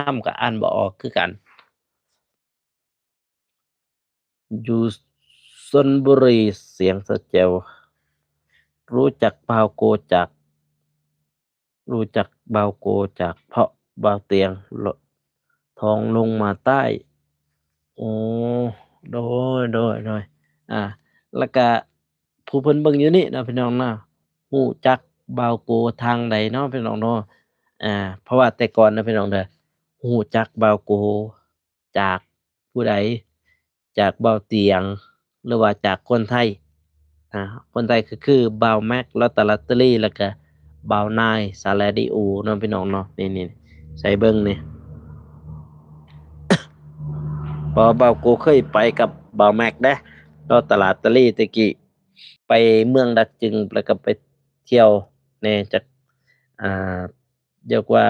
ນຳ ກໍອ່ານບໍ່ອອກຄືກັນ. ຢູ່ຊົນບຸຣີ ສຽງສະແຈວ. ຮູ້ຈັກບ່າວໂກຈາກ ຮູ້ຈັກບ່າວໂກຈາກເພາະບ່າວຕຽງທອງລົງມາໃຕ້. ໂອ້ ໂດຍ ໂດຍ ໂດຍ ອ່າ ແລ້ວກະຜູ້ເພິ່ນເບິ່ງຢູ່ນີ້ເນາະ ພີ່ນ້ອງເນາະ ຮູ້ຈັກບ່າວໂກທາງໃດເນາະ ພີ່ນ້ອງເນາະ. ອ່າ ເພາະວ່າແຕ່ກ່ອນເນາະ ພີ່ນ້ອງເດີ ຮູ້ຈັກບ່າວໂກຈາກຜູ້ໃດ? ຈາກບ່າວຕຽງ ຫຼືວ່າຈາກຄົນໄທ? ອ່າ ຄົນໄທກໍຄືບ່າວແມັກ ລອດຕະລາຕະລີ ແລ້ວກະບ່າວນາຍ ສາລາດີໂອ ເນາະ ພີ່ນ້ອງເນາະ. ນີ້ໆ ໃສ່ເບິ່ງນີ້ ເພາະວ່າບ່າວໂກເຄີຍໄປກັບບ່າວແມັກເດ້ ລອດຕະລາຕະລີ ແຕ່ກີ້ ໄປເມືອງດາກຈຶງ ແລ້ວກໍໄປທ່ຽວແດ່ ຈັກ ອ່າ ຮຽກວ່າ